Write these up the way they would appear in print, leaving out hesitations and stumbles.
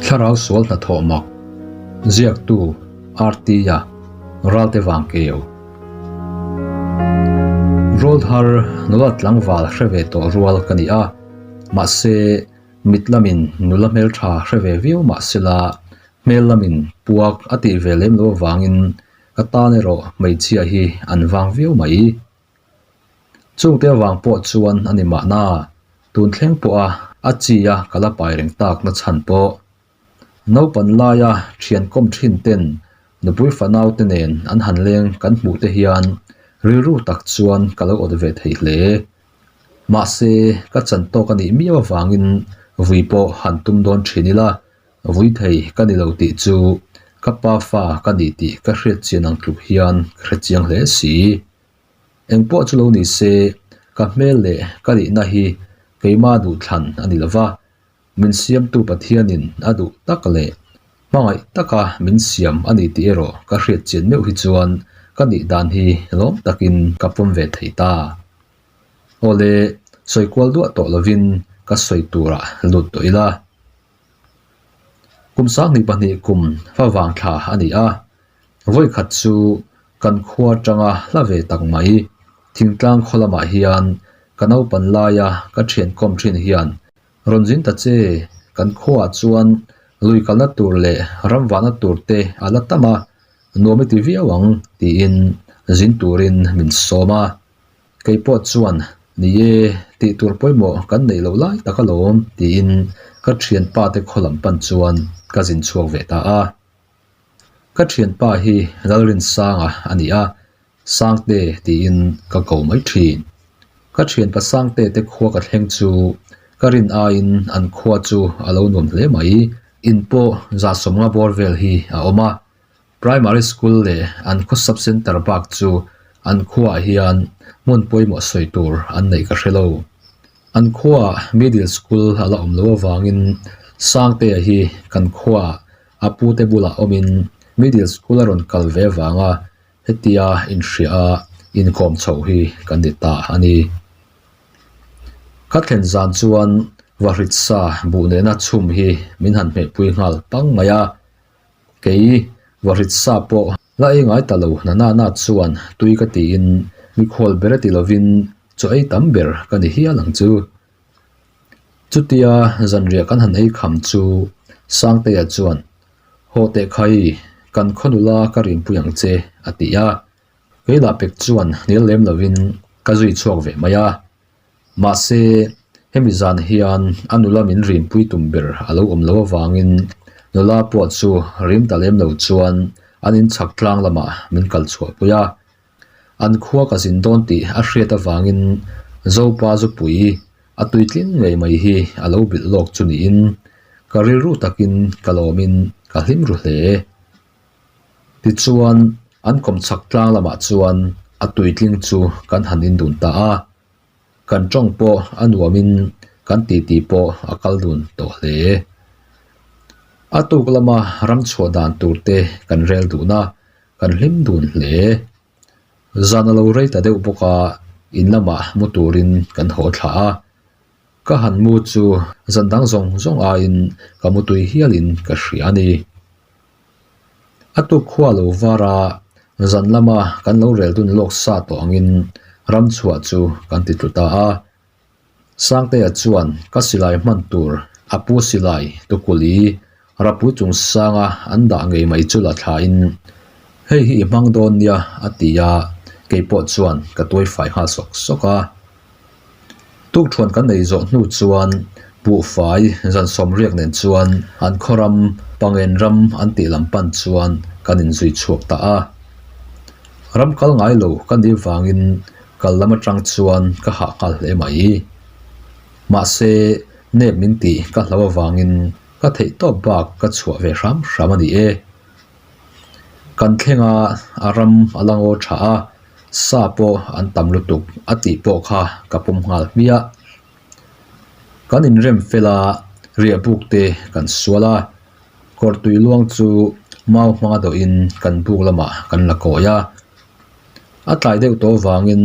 Thlarau sual hnathawh mak, Ziaktu, RT-a, Ralte Vangkeu. Rawlthar nula tlangval hre ve tawh rual ka ni a, mahse mit lamin nula hmeltha hre ve viau mahsela hmel lamin puak a tih ve lem lo avangin ka tan erawh hmeichhia hi an vang viau mai. Chungte avang pawh chuan a ni mahna, tun thleng pawha a chi a ka la pai reng tak na chhan pawh. Naupan laia thian kawm thin ten nupui fanau te nen an han leng kan hmuh te hian rilru tak chuan ka lo awt ve thei hle. Mahse, ka chan tawk a nih miau avangin vui pawh han tum dawn thin ila, Vui thei ka ni lo tih chu ka pa fa ka ni tih ka hriat chian ang tluk hian ka hre chiang hle si. Engpawh chu lo ni se, ka hmel leh ka nihna hi keimah duhthlan a ni lo va, min siamtu Pathianin a duh tak leh hmangaih taka min siam a ni tih erawh ka hriat chian meuh hi chuan ka nih dan hi lawm takin ka pawm ve thei ta. Awle, sawi kual duah tawh lovin ka sawi turah lut tawh ila. Kum 2002 kum favang thla a ni a, vawikhat chu kan khua atanga hla ve tak mai thingtlang khaw lamah hian ka naupan laia ka thian kawm thin hian rawn zin ta che, kan khuaah chuan lui kalna tur leh ram vahna tur te a la tam a, nuam i ti viau ang tiin zin turin min sawm a. Kei pawh chuan, Ni e, tih tur pawimawh kan neih loh lai tak alawm, tiin ka thianpa te khaw lam pan chuan ka zin chhuak ve ta a. Ka thianpa hi Lalrinsanga a ni a, Sangte tiin ka ko mai thin. Ka thianpa Sangte te khua ka thleng chu ka rin aiin an khua chu a lo nuam hle mai. In pawh 150 bawr vel hi a awm a, Primary School leh an khaw Sub Centre bak chu an khuaah hian hmun pawimawh sawi tur an neih ka hre lo. An khuaah Middle School a la awm lo avangin Sangtea hi kan khuaah a pute bulah awmin Middle School a rawn kal ve avanga hetia inhria a inkawm chho hi kan ni ta a ni. Ka thlen zan chuan Vahrit sa buh nena chhum hi min han hmehpui nghal pang mai a. Kei vahrit sa pawh la ei ngai ta lo na na na chuan tui ka tiin mikhual ber a ti lovin chaw ei tam ber ka ni hial ang chu. Chutia zanriah kan han ei kham chu Sangtea chuan, Haw teh khai, kan khaw nula ka rinpui ang che a ti a. Kei lah pek chuan hnial lem lovin ka zui chhuak ve mai a. Mahse, hemi zan hian a nula min rinpui tum ber a lo awm lo avangin nula pawh chu rim ta lem lo chuan an inchhak tlang lamah min kal chhuahpui a. An khua ka zin dawn tih a hriat avangin Zopa zupui a tuitling ngei mai hi a lo bilh lawk chu niin ka rilru takin ka lawmin ka hlim ru hle. Tichuan, an kawmchhak tlang lamah chuan a tuitling chu kan han indun ta a. Kan tawng pawh a nuamin kan titi pawh a kal dun tawh hle. A tuk lama ram chhuah dan tur te kan rel dun a, kan hlim dun hle. Zan a lo rei ta deuh bawk a, in lamah mu turin kan haw thla a. Ka han mu chu zan dang zawng zawng aiin ka mu tui hialin ka hria a ni. A tuk khua lo var a, zan lama kan lo rel dun lawk sa tawh angin ram chhuah chu kan ti tlu ta a. Sangtea chuan ka silai hman tur a pu silai tukuli rapui chung sanga an dah ngei mai chu la thlain, Hei hi i hmang dawn nia a ti a, keipawh chuan ka tuai fai nghal sawk sawk a. Tukthuan kan nei zawh hnu chuan buhfai zan sawmriak nen chuan an khaw ram Pangen ram an tih lam pan chuan kan inzui chhuak ta a. Ram kal ngai lo ka nih vangin kal lam atang chuan ka hah nghal hle mai. Mahse, nep min tih ka hlau avangin ka theih tawp bak ka chhuah ve hram hram a ni e. Kan thleng a, a ram a la ngaw tha a, sa pawh an tam lutuk a tih pawh kha ka pawm nghal hmiah. Kan inrem fel a, riah buk te kan sual a, kawr tui luang chu mau hmanga dawhin kan buk lamah kan la kawi a. A tlai deuh tawh avangin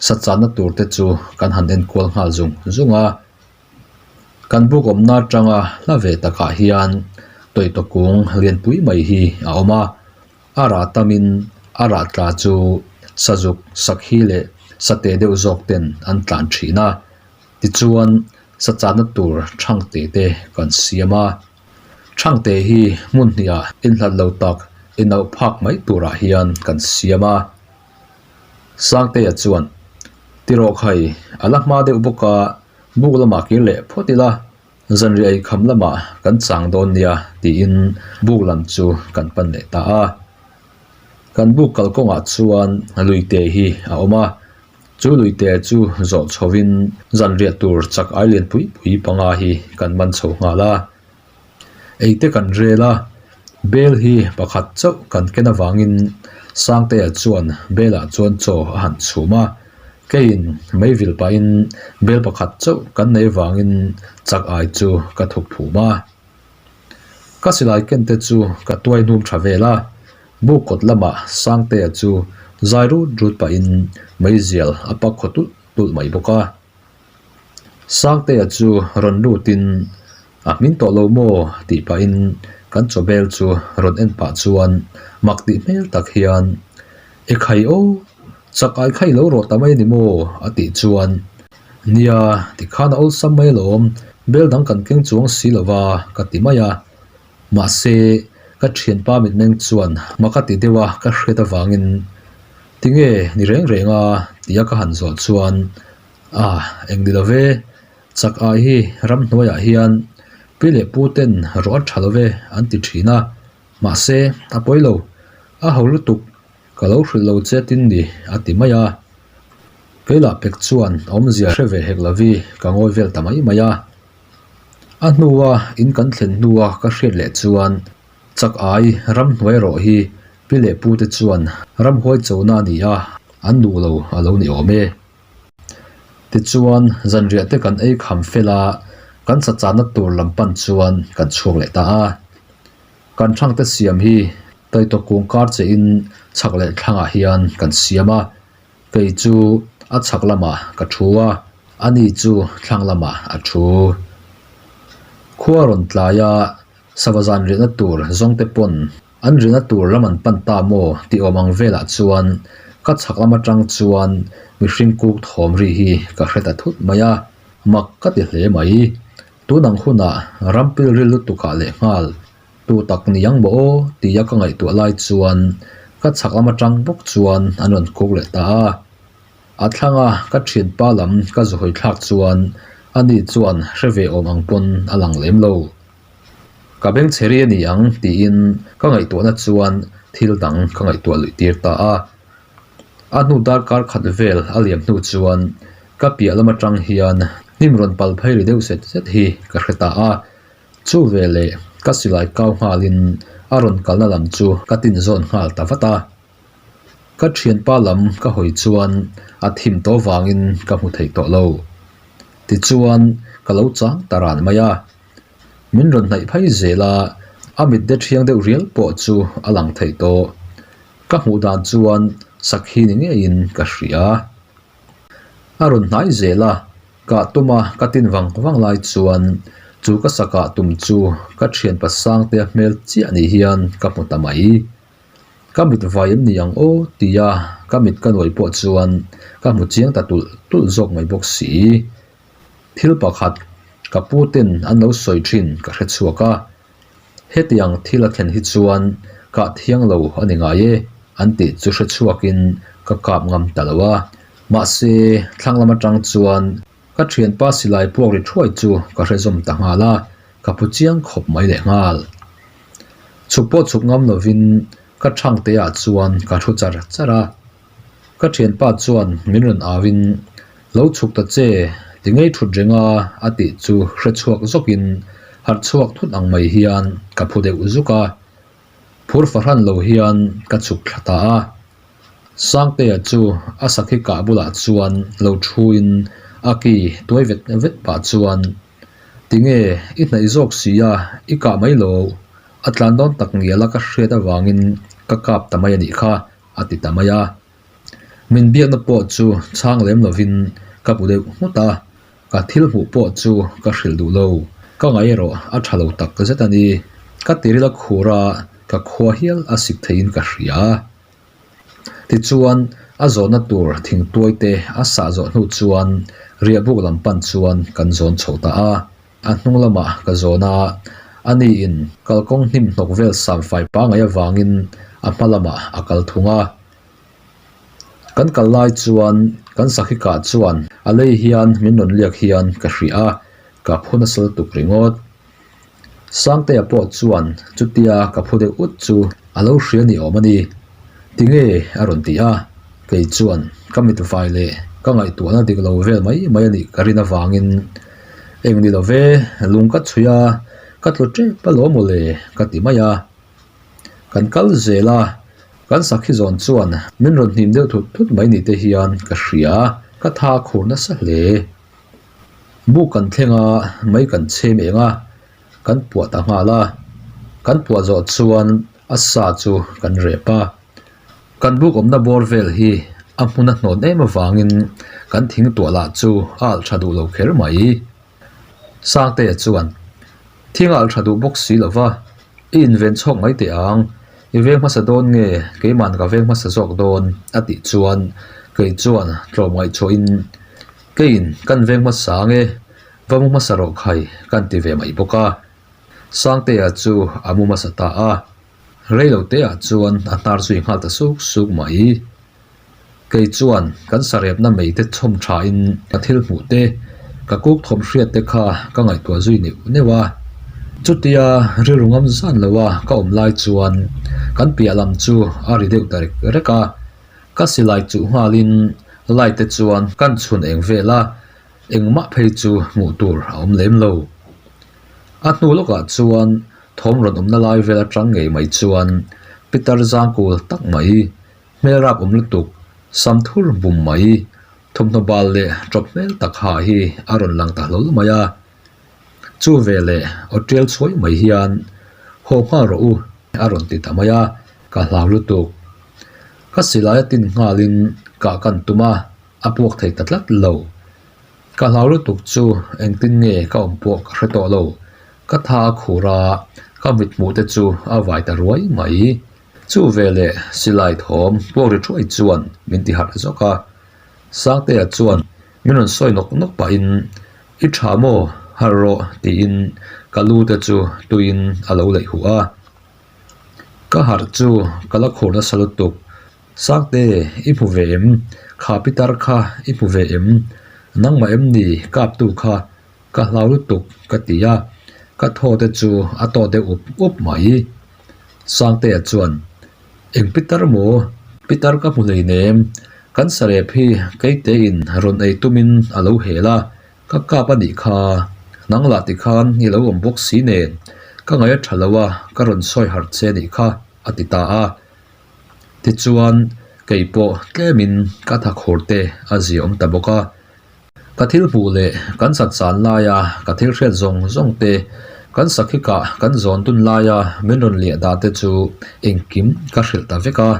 sa channa tur te chu kan han enkual nghal zung zung a. Kan buk awmna atanga hla ve takah hian Tawitaw kung lianpui mai hi a awm a, a rah tamin a rah tla chu sazuk, sakhi leh sate deuh zawk ten an tlan thin a, tichuan sa chahna tur thangte te kan siam a. Thangte hi hmun hniah inhlat lo tak inauh phak mai turah hian kan siam a. Sangtea chuan, Tirawh khai, a la hma deuh bawk a, buk lamah kir leh phawt ila, zanriah ei kham lamah kan chang dawn nia tiin buk lam chu kan pan leh ta a. Kan buk kalkawngah chuan luite hi a awm a, chu luite chu zawh chhovin zanriah tur chak ai lian pui pui panga hi kan man chho nghal a. Eite kan rel a, bel hi pakhat chauh kan ken avangin Sangtea chuan belah chuan chaw a han chhum a, keiin meivil pahin bel pakhat chauh kan nei avangin chak ai chu ka thuk phum a. Ka silai ken te chu ka tuai hnum tha vel a, buk kawt lamah Sangtea chu zai rut rut pahin meizial a pak khaw tulh tulh mai bawk a. Sangtea chu rawn lutin a hming tawh lo maw tih pahin kan chawbel chu rawn en pah chuan mak tih hmel tak hian E khai aw, chak ai kha i lo rawh ta mai a ni maw? a tih chuan Nia, tikhan a awlsam mai alawm, bel dang kan keng chuang si lo va ka ti mai a. Mahse, ka thianpa mitmeng chuan mak a ti deuh a ka hriat avangin Tinge ni reng reng a? tia ka han zawh chuan Ah, eng ni lo ve, chak ai hi ramhnuaiah hian pi leh pu ten rawh a tha lo ve an ti thin a, mahse a pawi lo, a ho lutuk, ka lo hrilh lo che tin ni a ti mai a. Keilah pek chuan awmzia hre ve hek lovi ka ngawi vel ta mai mai a. A hnua in kan thlen hnua ka hriat leh chuan chak ai ramhnuai rawh hi pi leh pu te chuan ramhuai chona a ni a, an duh lo a lo ni awm e. Tichuan, zanriah te kan ei kham fel a, kan chachahna tur lam pan chuan kan chhuak leh ta a. Kan thangte siam hi Taitawk kung kar che in chhak leh thlangah hian kan siam a, kei chu a chhak lamah ka thu a, ani chu thlang lamah a thu. Khua rawn tlai a, sava zan riahna tur zawngte pawn An rina tur lam an pan ta maw tih awm ang velah chuan ka chhak lam atang chuan mihring kuk thawm ri hi ka hre ta thut mai a, mak ka ti hle mai. Tun ang hunah ram pilril lutukah leh nghal tu tak ni ang maw aw tia ka ngaihtuah lai chuan ka chhak lam atang bawk chuan an rawn kuk leh ta a. A thlanga ka thianpa lam ka zuhawi thlak chuan ani chuan hre ve awm ang pawn a lang lem lo. Ka beng chhe ri a ni ang tiin ka ngaihtuahna chuan thil dang ka ngaihtuah luih tir ta a. A hnu darkar khat vel a liam hnu chuan ka piah lam atang hian hnim rawn pal phei ri deuh zet zet hi ka hre ta a. Chu veleh ka silai kau nghalin a rawn kalna lam chu ka tin zawn nghal ta vat a. Ka thianpa lam ka hawi chuan a thim tawh vangin ka hmu thei tawh lo. Tichuan ka lo chang ta ran mai a. Min rawn hnaih phei zel a, a mit de thiang deuh rial pawh chu a lang thei tawh. Ka hmuh dan chuan sakhi ni ngeiin ka hria. A rawn hnai zel a, kah tuma ka tin vang vang lai chuan chu ka sakah tum chu ka thianpa Sangtea hmel chiah ni hian ka hmu ta mai. Ka mit vai em ni ang aw tia ka mit ka nuai pawh chuan ka hmu chiang ta tulh tulh zawk mai bawk si. Thil pakhat ka pu ten an lo sawi thin ka hre chhuak a, hetiang thil a thlen hi chuan kah thiang lo a ni ngai e an tih chu hre chhuakin ka kap ngam ta lo a. Mahse, thlang lam atang chuan ka thianpa silai puak ri thuai chu ka hre zawm ta nghal a, ka phu chiang khawp mai leh nghal. Chhuk pawh chhuk ngam lovin ka thangte ah chuan ka thu char char a. Ka thianpa chuan min rawn au in, Lo chhuk ta che, ti ngei thut reng a a tih chu hre chhuak zawk in harh chhuak thut ang mai hian ka phu deuh zuk a. Phur fahran lo hian ka chhuk thla ta a. Sangtea chu a sakhi kah bulah chuan lo thu in a ki tuai vet vet pah chuan, Tinge i hnaih zawk si a, i kah mai lo, a tlan dawn tak ngial a ka hriat avangin ka kap ta mai a nih kha. a ti ta mai a. Min biakna pawh chu chhang lem lovin ka bu deuh nghut a, ka thil hmuh pawh chu ka hrilh duh lo. Ka ngaih erawh a tha lo tak zet a ni. Ka tiril a khur a, ka khua hial a sik theiin ka hria. Tichuan, a zawnna tur thingtuai te a sah zawh hnu chuan riahbuk lam pan chuan kan zawn chho ta a. A hnung lamah ka zawn a, ani in kalkawng hnim hnawk vel samfai pangai avangin a hma lamah a kal thung a. Kan kal lai chuan kan sakhi kah chuan a lei hian min rawn liak hian ka hria a, ka phu nasa lutuk ringawt. Sangtea pawh chuan chutia ka phu deuh ut chu a lo hria ni awm a ni. Tinge? a rawn ti a, kei chuan ka mit vai leh ka ngaihtuahna dik lo vel mai mai a nih ka rin avangin eng ni lo ve, lung ka chhui a, ka tlu tep alawm aw le ka ti mai a. Kan kal zel a, kan sakhi zawn chuan min rawn hnim deuh thut thut mai ni te hian ka hria, ka tha khur nasa hle. Buk kan thleng a, mei kan chhem eng a, kan puah ta nghal a. Kan puah zawh chuan a sa chu kan rep a. Kan buk awmna bawr vel hi a hmun a hnawn em avangin kan thing tuah lah chu a alh tha duh lo kher mai. Sangtea chuan, Thing a alh tha duh bawk si lo va, i inven chhawk mai teh ang, i veng hmasa dawn nge keiman ka veng hmasa zawk dawn? a tih chuan kei chuan tlawm ngaihchhuahin, Keiin kan veng hmasa nge va mu hmasa rawh khai kan ti ve mai bawk a. Sangtea chu a mu hmasa ta a, reiloteah chuan a hnar zui nghal ta suk suk mai. Kei chuan kan sarepna mei te chhawm thain ka thil hmuh te, ka kuk thawm hriat te kha ka ngaihtuah zui neuh neuh a. Chutia rilru ngam zan lo a ka awm lai chuan kan piah lam chu a ri deuh ta rek rek a. Ka silai chuh nghalin light te chuan kan chhun eng vel a, engmah phei chu hmuh tur a awm lem lo. A hnu lawkah chuan thawm rawn awmna lai vel atang ngei mai chuan Peter zangkul tak mai Hmel rap awm lutuk, sam thur bum mai, thawmhnaw bal leh tawp hmel tak ha hi a rawn lang ta hlawl mai a. Chu veleh aw tial chhuai mai hian, Haw nghal rawh u, a rawn ti ta mai a, ka hlau lutuk. Ka silai a tin nghalin kah kan tum a, a puak thei ta tlat lo. Ka hlau lutuk chu engtin nge ka awm pawh ka hre tawh lo. Ka tha a khur a, ka mithmuh te chu a vai ta ruai mai. Chu veleh silai thawm puak ri thuai chuan min ti harh zawk a, Sangtea chuan min rawn sawi nawk nawk pahin I tha maw? Harh rawh tiin ka lu te chu tuiin a lo leih huh a. Ka harh chu ka la khur nasa lutuk, Sangte i hmu ve em? Kha pitar kha i hmu ve em? Nangmah em ni kaptu kha? Ka hlau lutuk ka ti a, ka thaw te chu a tawt deuh up up mai. Sangtea chuan, Eng pitar maw? Pitar ka hmu hleinem, kan sarep hi keitein rawn ei tumin a lo hel a, ka kap a nih kha. Nang lah tikhan i lo awm bawk si nen, ka ngaih a tha lo a, ka rawn sawi harh che a nih kha, a ti ta a. Tichuan, kei pawh tlemin ka thakhur te a ziaawm ta bawk a. Ka thil hmuh leh kan sat san laia ka thil hriat zawng zawng te, kan sakhikah kan zawn dun laia min rawn liah dan te chu engkim ka hrilh ta vek a.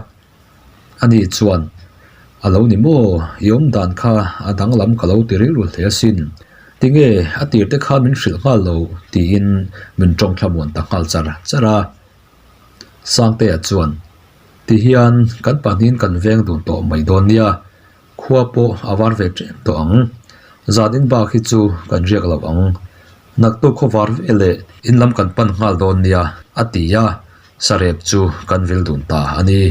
Ani chuan, A lo ni maw, i awm dan kha a danglam ka lo ti rilru hle asin. Tinge a tir te khan min hrilh nghal lo tiin min tawng thlamuan ta nghal char char a. Sangtea chuan, Tihian kan pahnihin kan veng dun tawh mai dawn nia. Khua pawh a var ve ṭem tawh ang. Zan in bak hi chu kan riak lo ang. Naktuk khaw var ve leh in lam kan pan nghal dawn nia, a ti a, sarep chu kan vil dun ta a ni.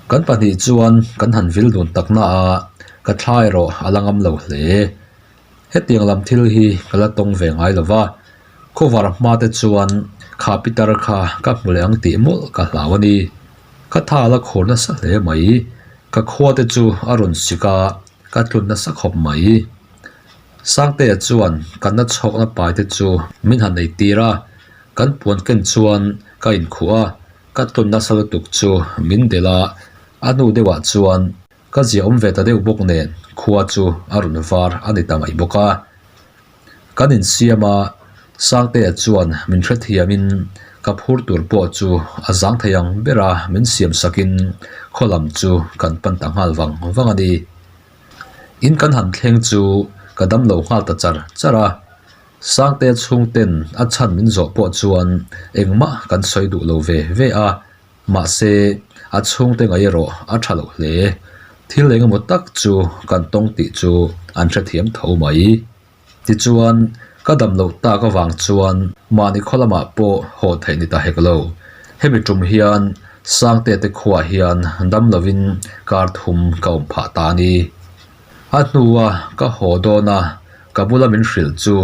Kan pahnih chuan kan han vil dun tak na a, ka thla erawh a la ngam lo hle. Hetiang lam thil hi ka la tawng ve ngai lo va, khawvar hma te chuan kha pitar kha ka hmu leh ang tih mawlh ka hlau a ni. Ka tha la khur nasa hle mai, ka khua te chu a rawn sik a, ka tlun nasa khawp mai. Sangtea chuan kan na chhawkna pai te chu min han ei tir a, kan puan ken chuan ka inkhuh a, ka tlun nasa lutuk chu min delh a, a hnu deuhah chuan Ka zia awm ve ta deuh bawk nen khua chu a rawn var a ni ta mai bawk a. Kan insiam a, Sangtea chuan min hrethiamin ka phur tur pawh chu a zang thei ang ber a min siam sakin khaw lam chu kan pan ta nghal vang vang a ni. In kan han thleng chu ka damlo nghal ta char char a. Sangtea chhungten a chhan min zawh pawh chuan engmah kan sawi duh lo ve ve a, mahse a chhungte ngaih erawh a tha loh hle. Thil engemaw tak chu kan tawng tih chu an hrethiam tho mai. Tichuan, ka dam loh tak avang chuan mahni khaw lamah pawh haw theih ni ta hek lo. Hemi tum hian Sangte te khuaah hian dam lovin kar thum ka awm phah ta a ni. A hnua ka haw dawn a, ka bula min hrilh chu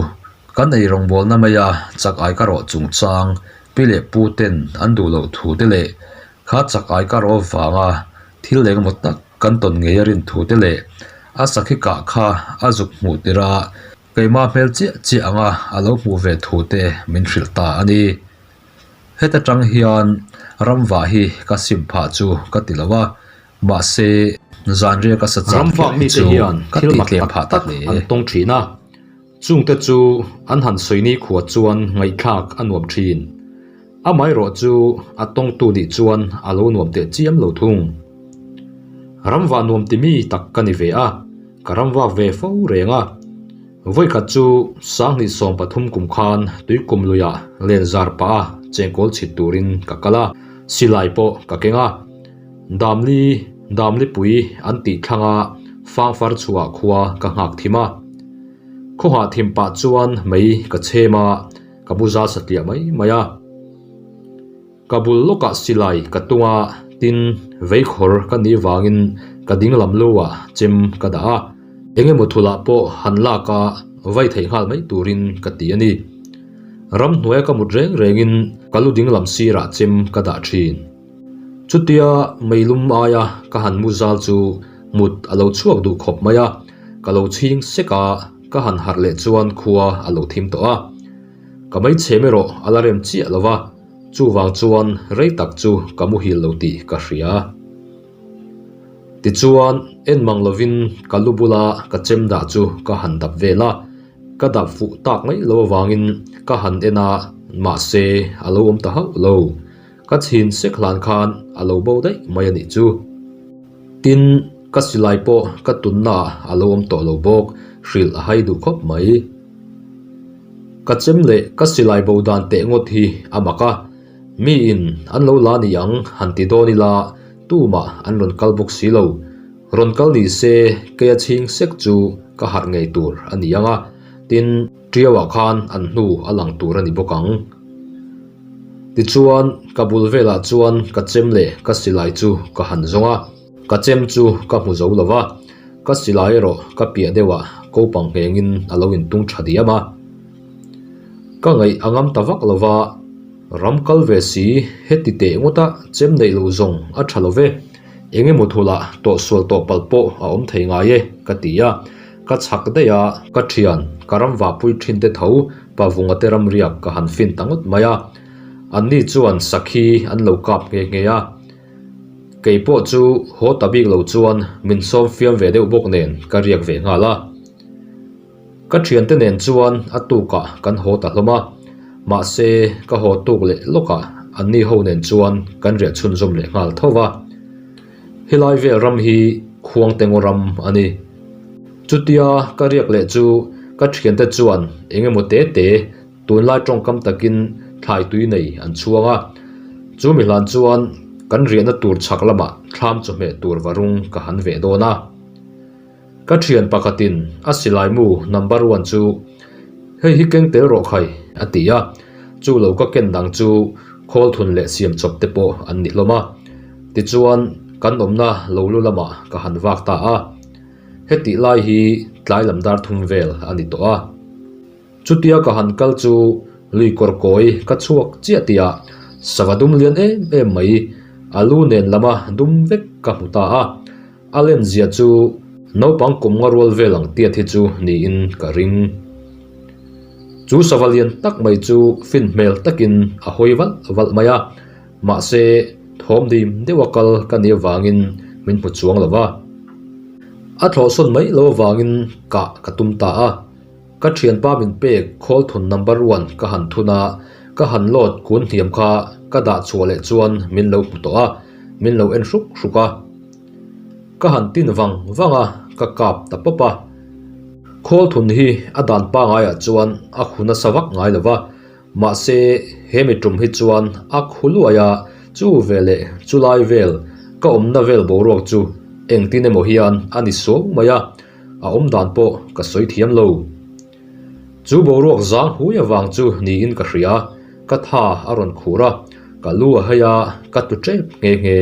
kan ei rawngbawlna maia chak ai ka rawh chungchang pi leh pu ten an duh loh thu te leh kha chak ai ka rawh avanga thil engemaw tak kan tawn ngei a rin thu te leh a sakhi kah kha a zuk hmuh tirh a, keimah hmel chiah chiah anga a lo hmuh ve thu te min hrilh ta a ni. Heta tang hian ramvah hi ka sim phah chu ka ti lo a, mahse zanriah ka sa chang Ramvak kher hi mite chu hian ka thil tih mak tlem tak phah ta tak hle. an tawng thin a, chungte chu an han sawi ni khua chuan ngaihthlak a nuam thin. Amaherawh chu a tawngtu nih chuan a lo nuam teh chiam lo thung. Ramvah nuam ti mi tak ka ni ve a, ka ramvak ve fo reng a. Vawikhat chu 2013 kum khan tuikum luiah len zar pah a chengkawl chhit turin ka kal a, silai pawh ka keng a. Damli, Damlipui an tih thlanga fangfar chhuah khua ka nghak thim a. Khawhah thim pah chuan mei ka chhem a. Ka bu zal satliah mai mai a, ka bul lawkah silai ka tung a, tin veikhawr ka nih vangin ka ding lam lo ah chem ka dah a, eng emaw thulah pawh han lak a vai theih nghal mai turin ka ti a ni. Ramhnuaia ka mut reng rengin ka lu ding lam sirah chem ka dah thin. Chutia meilum aia ka han mu zal chu mut a lo chhuak duh khawp mai a, ka lo chhing sek a. Ka han harh leh chuan khua a lo thim tawh a, ka meichhem erawh a la rem chiah lo va, chuvang chuan rei tak chu ka muhil lo tih ka hria. Tichuan, en mang lovin ka lu bula ka chem dah chu ka han dap vel a, ka dap fuh tak mai lo avangin ka han en a, mahse a lo awm ta hauh lo. Ka chhin sek hlan khan a lo bo daih mai a nih chu. Tin, ka silai pawh ka tunna ah a lo awm tawh lo bawk, hrilh a hai duh khawp mai. Ka chem leh ka silai bo dan teh ngawt hi a mak a, miin an lo la ni ang han ti dawn ila tumah an rawn kal bawk si lo. Rawn kal ni se keia chhing sek chu ka harh ngei tur a ni ang a, tin, Ṭiauah khan an hnu a lang tur a ni bawk ang. Tichuan, ka bul velah chuan ka chem leh ka silai chu ka han zawng a, ka chem chu ka hmu zo lo va, ka silai erawh ka piah deuhah kopang nghengin a lo intung ṭha diam a. Ka ngaih a ngam ta vak lo va, ram kal ve si heti teh ngawta chem neih loh zawng a ṭha lo ve, eng emaw thulah tawhsual tawh palh pawh a awm thei ngai e, ka ti a. Ka chhak daih a, ka thian, ka ram vahpui thin te tho Pavunga te ram riak ka han fin ta ngawt mai a. Anni chuan sakhi an lo kap nghe nghe a. Kei pawh chu haw ta bik lo chuan min sawm fiam ve deuh bawk nen ka riak ve nghal a. Ka thiante nen chuan a tukah kan haw ta hlawm a. Mahse ka haw tuk leh lawkah anni ho nen chuan kan riah chhunzawm leh nghal tho va. Helai vel ram hi Khuangtengaw ram a ni. Chutia ka riak leh chu ka thiante chuan eng emaw te te tunlai tawngkam takin thlai tui nei an chhuang a. Chu mi hlan chuan kan riahna tur chhak lamah thlam chawhmeh tur varung ka han veh dawn a. Ka thian pakhatin a silai mu number one chu hei hi keng tel rawh khai a ti a, chu lo ka ken dang chu khawl thun leh siam chawp te pawh an ni hlawm a. Tichuan kan awmna lo lu lamah ka han vak ta a, hetih lai hi tlai lam dar thum vel a ni tawh a. Chutia ka han kal chu lui kawr kawi ka chhuak chiah tihah sava dum lian em em mai a lu nen lama dum vek ka hmu ta a. A len zia chu naupang kum nga rual vel ang tiat hi chu niin ka ring. Chu sava lian tak mai chu fin hmel takin a hawi valh valh mai a, mahse thawm dim deuha kal ka nih avangin min hmu chuang lo va. A thlawhsawn mai lo avangin kah ka tum ta a. Ka thianpa min pek khawl thun number one ka han thun a, ka han load kun hniam kha ka dah chhuah leh chuan min lo hmu tawh a, min lo en hruk hruk a. Ka han tin vang vang a, ka kap ta pawp a. Khawl thun hi a dan pangaiah chuan a khu nasa vak ngai lo va, mahse he mi tum hi chuan a khu luai a, chu veleh chu lai vel ka awmna vel boruak chu engtin emaw hian a ni suau mai a, a awm dan pawh ka sawi thiam lo. Chu boruak zang hui avang chu niin ka hria, ka tha a rawn khur a, ka lu a hei a, ka tlu tep nghe nghe.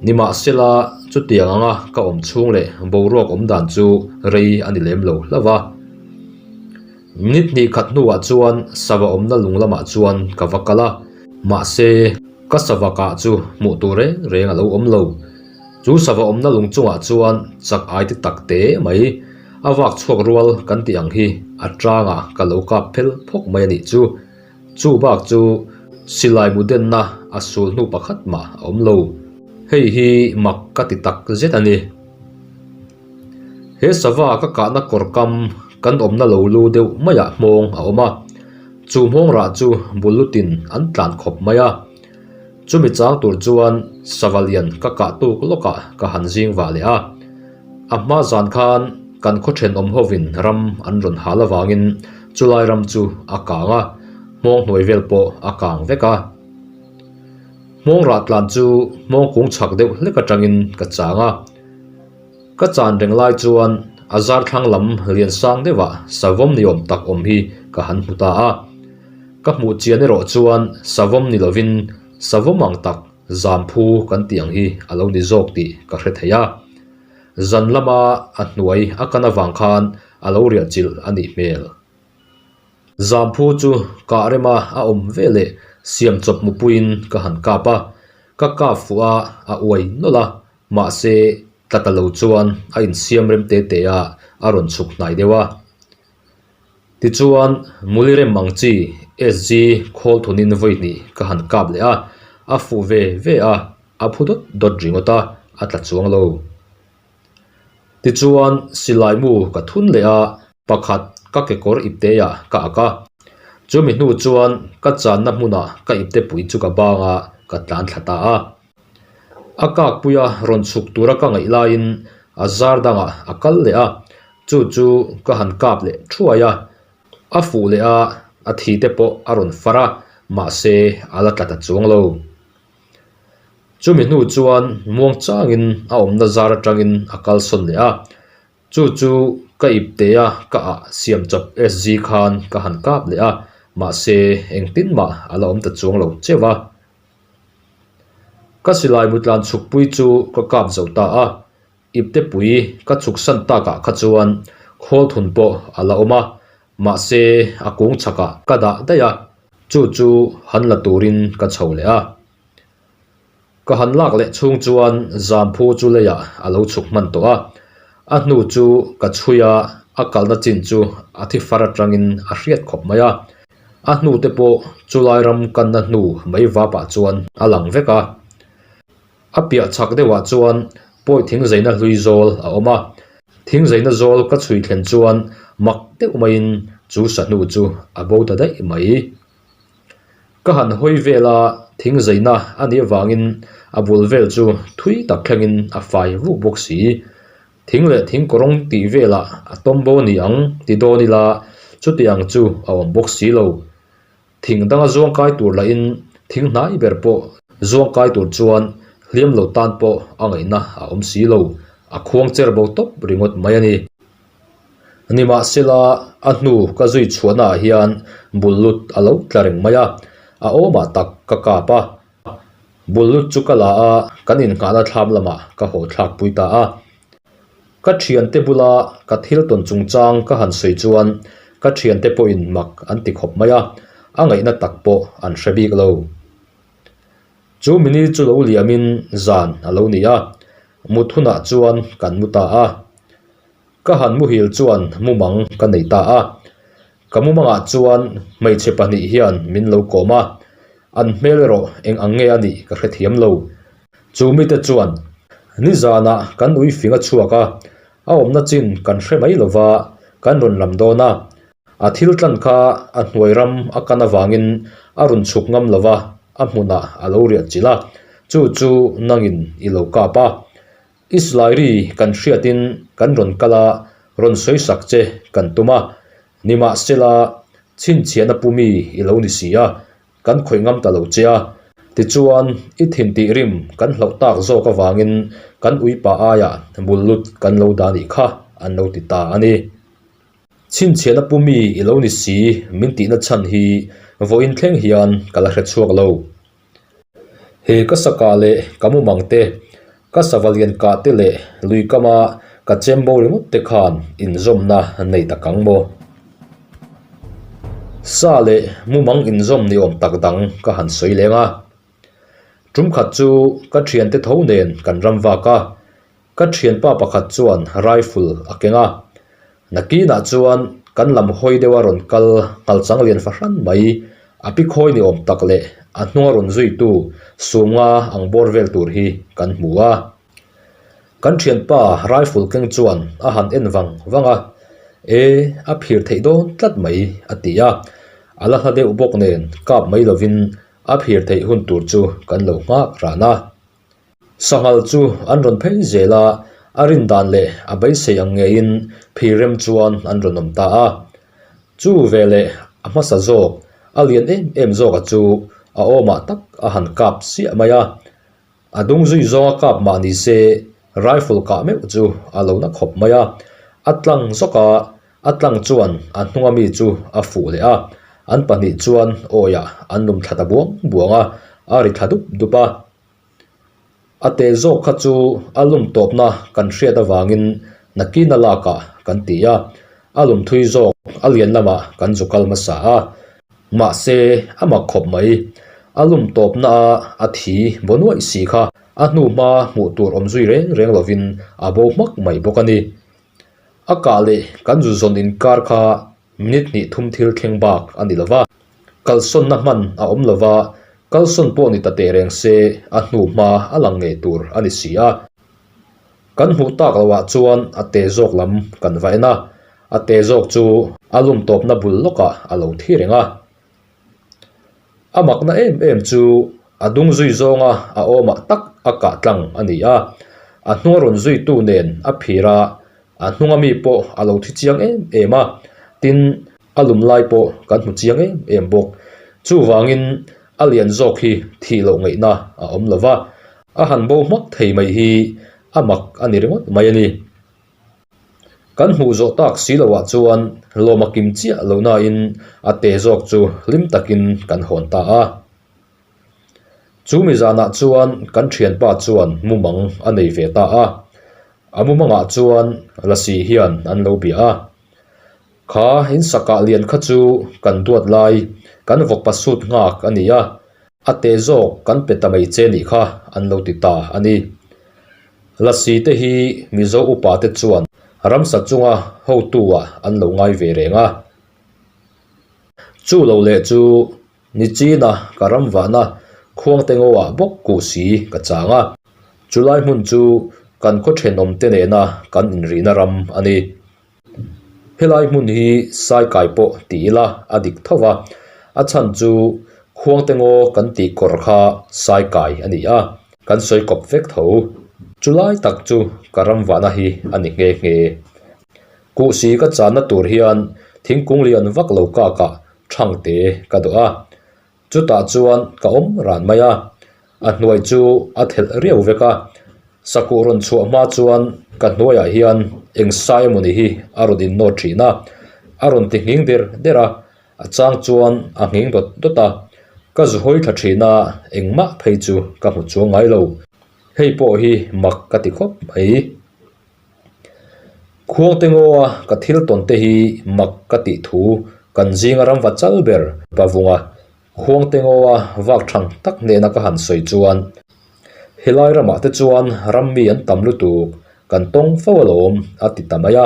Nimahsela, chutiang anga ka awm chhung leh boruak awm dan chu rei a ni lem lo hlauh a. Minute hnih khat hnuah chuan sava awmna lung lamah chuan ka va kal a, mahse, ka sava kah chu hmuh tur reng reng a lo awm lo. Chu sava awmna lung chungah chuan chak ai ti tak te mai, a vak chhuak rual kan tih ang hi a tangah ka lo kap phel phawk mai a nih chu. Chu bak chu silai mu denna a sul hnu pakhat mah a awm lo. Hei hi mak ka ti tak zet a ni. He sava ka kahna kawr kam kan awmna lo lu deuh maiah hmawng a awm a, chu hmawng rah chu bul lutin an tlan khawp mai a. Chumi chang tur chuan sava lian ka kah tuk lawkah ka han zing vah leh a. A hma zan khan kan khaw thenawm hovin ram an rawn hal avangin chulai ram chu a kang a, hmawng hnuai vel pawh a kang vek a. Hmawng rah tlan chu hmawng kung chhak deuh hlek atangin ka chang a. Ka chan reng lai chuan a zar thlang lam lian sang deuhah savawm ni awm tak awm hi ka han hmu ta a. Ka hmuh chian erawh chuan savawm ni lovin savawm ang tak zamphu kan tih ang hi a lo ni zawk tih ka hre thei a. Zan lama a hnuai a kan avang khan a lo riah chilh a nih hmel. Zamphu chu kah rema a awm ve leh siam chawp mupuiin ka han kap a, ka kap fuh a, a uai nawlh a, mahse tla ta lo chuan a insiam rem te te a, a rawn chhuk hnai deuh a. Tichuan, Muli rem ang chi SG khawl thunin vawi hnih ka han kap leh a, a fuh ve ve a, a phu dawt dawt ringawt a, a tla chuang lo. Tichuan, silai mu ka thun leh a, pakhat ka kekawr ipteah ka ak a. Chumi hnu chuan ka channa hmunah ka ipte pui chu ka bang a, ka tlan thla ta a. A kakpuia rawn chhuk tura ka ngaih laiin a zar dangah a kal leh a, chu chu ka han kap leh thuai a, a fuh leh a, a thi te pawh a rawn far a, mahse a la tla ta chuang lo. Chumi hnu chuan muang changin a awmna zar atangin a kalsawn leh a, chu chu ka iptea ka ah siam chawp SG khan ka han kap leh a, mahse engtin mah a la awm ta chuang lo cheuh a. Ka silai mutlan chhukpui chu ka kap zo ta a, iptepui ka chhuksan takah kha chuan khawl thun pawh a la awm a, mahse a kung chhakah ka dah daih a, chu chu han la turin ka chho leh a. Ka han lak leh chhung chuan zamphu chu leiah a lo chhuk hman tawh a, a hnu chu ka chhui a, a kalna chin chu a thi far atangin a hriat khawp mai a. A hnu te pawh chulai ram kanna hnu mai vapah chuan a lang vek a. A piah chhak deuhah chuan pawi thing zeina hlui zawl a awm a. Thing zeina zawl ka chhui thlen chuan mak deuh maiin chu sahnu chu a bo ta daih mai. Ka han hawi vel a, thing zeina a nih avangin a bul vel chu thui tak thlengin a fai vuk bawk si. Thing leh thing kawrawng tih velah a tawm bo ni ang ti dawn ila chuti ang chu a awm bawk si lo. Thing danga zuang kai tur lahin thing hnai ber pawh zuang kai tur chuan hliam lo tan pawh a ngaihna a awm si lo, a khuang cher bo tawp ringawt mai a ni. Nimahsela a hnu ka zui chhuahnaah hian bul lut a lo tla reng mai a, a awmah tak ka kap a. Bul lut chu ka la a, kan innghahna thlam lamah ka haw thlak pui ta a. Ka thiante bula ka thil tawn chungchang ka han sawi chuan ka thiante pawhin mak an ti khawp mai a, a ngaihna tak pawh an hre bik lo. Chu mini chu lo liamin zan a lo ni a, mut hunah chuan kan mu ta a. Ka han muhil chuan mumang ka nei ta a, ka mumangah chuan hmeichhe pahnih hian min lo kawm a, an hmel erawh eng ang nge a nih ka hrethiam lo. Chu mite chuan, Nizanah kan ui fing a chhuak a, a awmna chin kan hre mai lo va, kan rawn lam dawn a. A thil tlan kha a hnuai ram a kan avangin a rawn chhuk ngam lo va, a hmunah a lo riah chilh a, chu chu nangin i lo kap a. Islairi kan hriatin kan rawn kal a, Rawn sawi sak che kan tum a, nimahsela chhinchhiahna pu mi i lo ni si a, kan khawih ngam ta lo che a. Tichuan, i thin tih rim kan hlauh tak zawk avangin kan uipa aiah bullut kan lo dah nih kha an lo ti ta a ni. Chhinchhiahna pu mi i lo ni si min tihna chhan hi vawiin thleng hian ka la hre chhuak lo. He ka sakah leh ka mumang te, ka sava lian kah te leh lui kama ka chem bo ringawt te khan inzawmna nei tak ang maw? Sa leh mumang inzawm ni awm tak dang ka han sawi leng a. Tum khat chu ka thiante tho nen kan ram vak a, Ka thianpa pakhat chuan rifle a keng a, nakinah chuan kan lam hawi deuha rawn kal nghal chang lian fahran mai, a pi khawi ni awm tak leh a hnunga rawn zuitu sumnga ang bawr vel tur hi kan hmu a. Kan thianpa rifle keng chuan a han en vang vang a, E, a phir theih dawn tlat mai a ti a, a la hla deuh bawk nen kap mai lovin a phir theih hun tur chu kan lo nghak ran a. Sanghal chu an rawn phei zel a, a rin dan leh a beisei ang ngeiin phir rem chuan an rawn awm ta a. Chu veleh a hmasa zawk, a lian em em zawka chu a awmah tak a han kap siah mai a. A dung zui zawnga kap mah ni se rifle kah meuh chu a lo na khawp mai a. A tlang zawk a, a tlang chuan a hnunga mi chu a fuh leh a. An pahnih chuan awiah an lum thla ta buang buang a, a ri thla dup dup a. A teh zawk kha chu a lum tawpna kan hriat avangin nakina lakah kan ti a, a lum thui zawk a lian lamah kan zu kal hmasa a. Mahse, a mak khawp mai. A lum tawpna a a thi baw nuaih si kha a hnu hma hmuh tur awm zui reng reng lovin a bo hmak mai bawk a ni. A kah leh kan zu zawn inkar kha Minute hnih thum thil thleng bak a ni lo va, kalsawnna hman a awm lo va, kalsawn pawh ni ta teh reng se a hnu hma a lang ngei tur a ni si a. Kan hmuh tak loah chuan a te zawk lam kan va en a, a te zawk chu a lum tawpna bul lawkah a lo thi reng a. A makna em em chu a dung zui zawnga a awmah tak a kah tlang a ni a, a hnunga rawn zuitu nen a phir a, A hnunga mi pawh a lo thi chiang em em a, tin a lum lai pawh kan hmu chiang em em bawk. Chuvangin a lian zawk hi thih loh ngaihna a awm lo va, a han bo hmak thei mai hi a mak a ni ringawt mai a ni. Kan hmuh zawh tak si loah chuan lawm a kim chiah lo nain a te zawk chu hlim takin kan hawn ta a. Chu mi zanah chuan kan thianpa chuan mumang a nei ve ta a. A mumangah chuan Lasi hian an lo bia a. Kha in sakah lian kha chu kan duat lai, kan vawkpa sut nghak a ni a, a te zawk kan pe ta mai che nih kha an lo ti ta a ni. Lasi te hi Mizo upa te chuan ramsa chunga hotu ah an lo ngai ve reng a. Chu lo leh chu Nichina ka ram vahna khuangte ngaw-ah bawk kuh si ka chang a, chulai hmun chu kan khaw thenawmte nena kan inrihna ram a ni. Helai hmun hi Saikai pawh ti ila a dik tho va, a chhan chu khuangte ngaw kan tih kawr kha Saikai a ni a, kan sawi kawp vek tho. Chulai tak chu ka ram vahna hi a ni nghe nghe. Kuh si ka channa tur hian thingkung lian vak lo kakah Thangte ka dawh a, chutah chuan ka awm ran mai a, a hnuai chu a thelh riau vek a, sakuh rawn chhuah hma chuan ka hnuaiah hian eng sai emawni hi a rawn innawt thin a, a rawn ti nghing der der a, a chang chuan a nghing dawt dawt a, ka zu hawi tha thin a, engmah phei chu ka hmu chuang ngai lo, hei pawh hi mak ka ti khawp mai. Khuangte ngawa ka thil tawn te hi mak ka tih thu kan zinga ram va chal ber Pavunga Khuangte ngawa vak thang tak hnena ka han sawi chuan helai ramah te chuan ram mi an tam lutuk kan tawng fo alawm a ti ta mai a,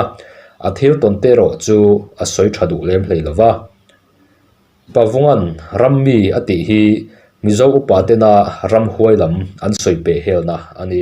a thil tawn te erawh chu a sawi tha duh lem hlei lova. Pavunga'n ram mi a tih hi Mizo upa tena ramhuai lam an sawi peh helna a ni.